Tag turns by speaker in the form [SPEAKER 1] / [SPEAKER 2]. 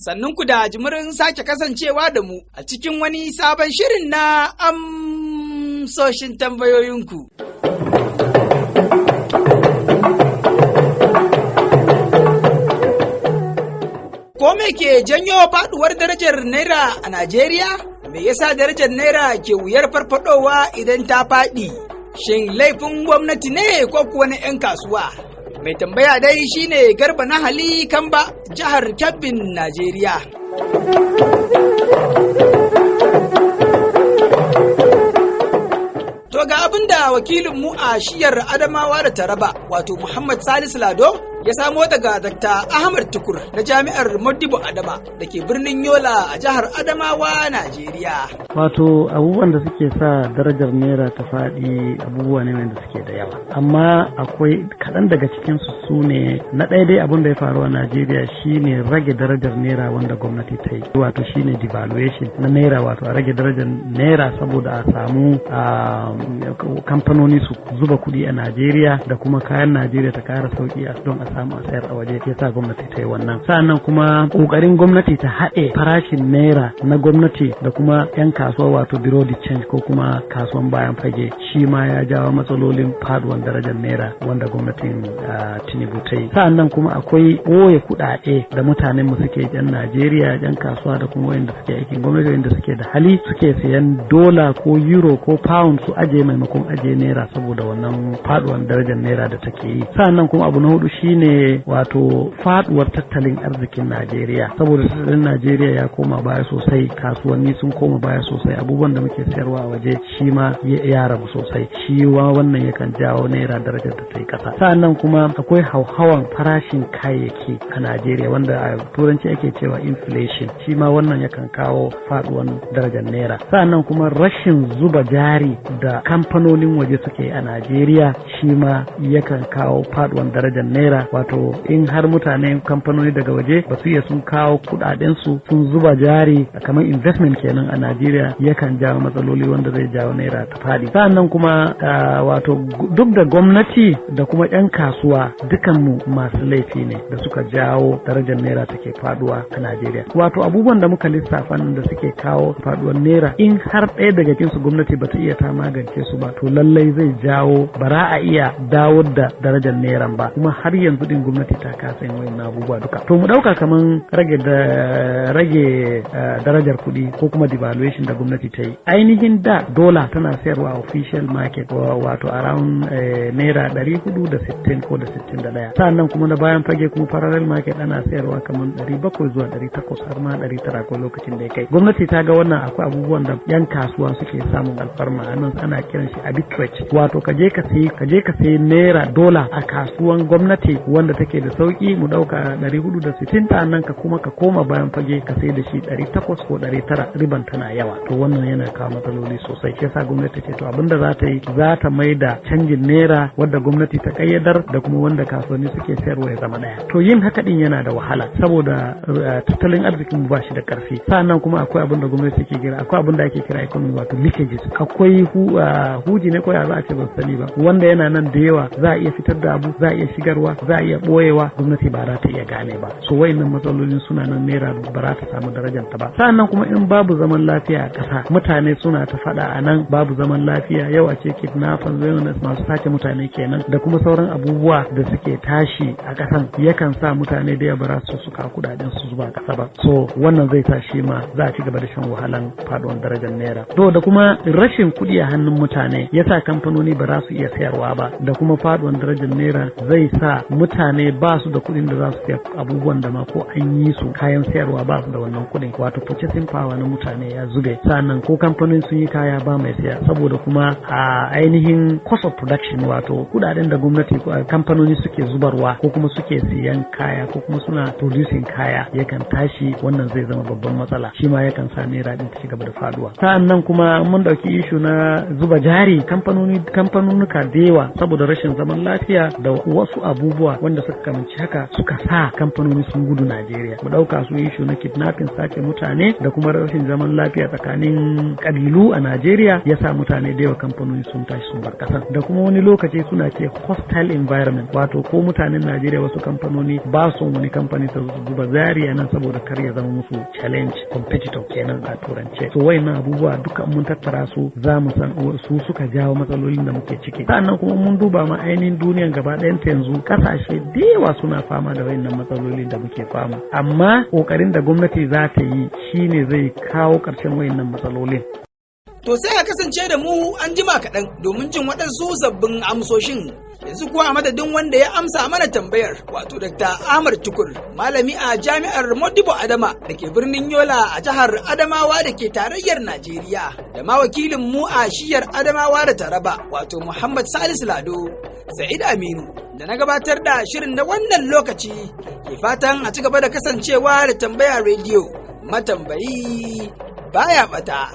[SPEAKER 1] Sannunku da jimirin sake kasancewa da mu a cikin wani sabon shirin na amsoshin tambayoyinku. Ko me ke janyo faduwar darajar Naira a Najeriya? Me yasa darajar Naira ke wuyar farfadowa idan ta faɗi? Shin laifin gwamnati ne ko kuwa na 'yan kasuwa? Mai tambaya dai shine Garba na Hali Kamba, jihar Kebbin, Najeriya. To ga abin da wakilinmu a shiyar Adamawa da Taraba, wato Muhammad Salisu Lado, ya samo daga Dr. Ahmad Tukur na Jami'ar Modibo Adama da ke birnin Yola a jihar Adamawa, Najeriya.
[SPEAKER 2] Wato abubuwan da suke sa darajar naira ta faɗi abubuwa ne wanda suke da yawa. Amma akwai kaɗan daga cikinsu su ne na ɗaya dai abin da ya faru a Najeriya shine rage darajar naira wanda gwamnati ta yi. Wato shine devaluation na naira, wato a rage darajar naira saboda a samu kamfanoni su zuba kuɗi a Najeriya da kuma kayan Najeriya ta ƙara sauƙi don a samu a sayar a waje, yasa gwamnati ta yi wannan. Sa'annan kuma ƙoƙarin gwamnati ta haɗe farashin naira na gwamnati da kuma 'yan kasuwa, wato bureau de change ko kuma kasuwan bayan fage, shi ma ya jawo matsalolin faduwan darajar naira wanda gwamnatin Tinubu ta yi. Sa'annan kuma akwai ɓoye kuɗaɗe da mutanen mu suke, 'yan Najeriya, 'yan kasuwa da kuma wayanda suke aikin gwamnati, wayanda suke da hali suke sayan dola ko euro ko pound su aje maimakon aje naira saboda wannan faduwan darajar naira da take yi. Sa'annan kuma abu na hudu shine wato faduwar tattalin arzikin Najeriya, saboda tattalin Najeriya ya koma baya sosai, kasuwanni sun koma baya sosai, abubuwan da muke sayarwa a waje shi ma ya ragu sosai, shi wa wannan yakan jawo naira darajar da ta yi kasa. Sa'annan kuma akwai hauhawan farashin kayayyaki a Najeriya wanda a turanci ake cewa inflation, shi ma wannan yakan kawo faduwan darajar naira. Sa'annan kuma rashin zuba jari da kamfanonin waje suke a Najeriya shi ma yakan kawo faduwan darajar naira, wato in har mutane kamfanoni daga waje ba su iya sun kawo kudaden su sun zuba jari kamar investment kenan a Najeriya, yakan jawo matsaloli wanda zai jawo naira ta fadi. Sa'annan kuma wato duk da gwamnati da kuma yan kasuwa dukanmu masu laifi ne da suka jawo darajar naira take faduwa a Najeriya. Wato abubuwan da muka lissafa nan da suke kawo faduwar naira, in har ɗaya daga cikin su gwamnati bata iya ta magance su ba, to lallai zai jawo ba za a iya dawo da darajar nairan ba, kuma har yanzu din gwamnati ta kasa yin wayannan abubuwa duka. To mu dauka kaman rage da rage darajar kuɗi ko kuma devaluation da gwamnati ta yi. Ainihin da dola tana sayarwa a official market wato around naira 460 ko da 61. Sannan kuma na bayan fage kuma parallel market ana sayarwa kaman 700 zuwa 800 har ma 900 ko lokacin da ya kai. Gwamnati ta ga wannan akwai abubuwan da yan kasuwa suke samun alfarma a nan, ana kiran shi arbitrage, wato ka je ka sayi naira dola a kasuwan gwamnati wanda take da sauki, mu dauka 460, sannan ka kuma ka koma bayan fage ka sai da shi 800 ko 900, riban tana yawa. To wannan yana kawo matsaloli sosai, shi yasa gwamnati ce to abinda za ta yi, za ta mai da canjin naira wadda gwamnati ta kayyadar da kuma wanda kasuwanni suke sayarwa ya zama daya. To yin haka din yana da wahala saboda tattalin arzikin mu ba shi da karfi. Sannan kuma akwai abin da gwamnati take kira, akwai abin da ake kira economy, wato leakages, akwai huji ne ko ya za a ce, ban sani ba, wanda yana nan da yawa. Za a iya fitar da abu, za a iya shigarwa, za a iya boyewa, gwamnati ba za ta iya gane ba. So wayannan matsalolin suna nan, naira ba za ta samu darajar ta ba. Sannan kuma in babu zaman lafiya a ƙasa, mutane suna ta faɗa a nan babu zaman lafiya, yau a ce kidnappers, masu sace mutane kenan, da kuma sauran abubuwa da suke tashi a ƙasan, yakan sa mutane da yawa ba su suka kuɗaɗen su zuba ƙasa ba. So wannan zai sa shi ma za a ci gaba da shan wahalan faɗuwar darajar naira. To da kuma rashin kuɗi a hannun mutane yasa kamfanoni ba za su iya sayarwa ba, da kuma faɗuwar darajar naira zai sa mutane ba su da kuɗin da za su saya abubuwan da ma ko an yi su kayan sayarwa, ba su da wannan kuɗin, wato purchasing power na mutane ya zube. Sannan ko kamfanin sun yi kaya ba mai saya, saboda kuma a ainihin cost of production, wato kuɗaɗen da gwamnati kamfanoni suke zubarwa ko kuma suke siyan kaya ko kuma suna producing kaya yakan tashi. Wannan zai zama babban matsala, shi ma yakan sa naira din ta ci gaba da faduwa. Sa'annan kuma mun dauki issue na zuba jari, kamfanoni kamfanonuka da yawa saboda rashin zaman lafiya da wasu abubuwa wanda suka kamanci haka suka sa kamfanoni sun gudu Najeriya. Mu ɗauka su issue na kidnapping, sace mutane, da kuma rashin zaman lafiya tsakanin kabilu a Najeriya, ya sa mutane da yawa, kamfanoni sun tashi sun bar ƙasar. Da kuma wani lokaci suna ce hostile environment, wato ko mutanen Najeriya, wasu kamfanoni ba su wani kamfani su zuba jari nan saboda kar ya zama musu challenge, competitor kenan a turance. So wayannan abubuwa duka mun tattara su, za mu san su suka jawo matsalolin da muke ciki. Sannan kuma mun duba ma ainihin duniyan gaba ɗayanta, yanzu kasashe da yawa suna fama da wayannan matsalolin da muke fama, amma kokarin da gwamnati za ta yi shine zai kawo ƙarshen wayannan matsalolin.
[SPEAKER 1] To sai a kasance da mu an jima kaɗan domin jin waɗansu sabbin amsoshin. Yanzu kuwa a madadin wanda ya amsa mana tambayar, wato Dr. Ahmad Tukur, malami a jami'ar Modibo Adama da ke birnin Yola a jihar Adamawa da ke tarayyar Najeriya, da ma wakilin mu a shiyar Adamawa da Taraba, wato Muhammad Salisu Lado, Sa'id Aminu, da na gabatar da shirin na wannan lokaci, ke fatan a ci gaba da kasancewa da Tambaya Rediyo, matambayi baya bata.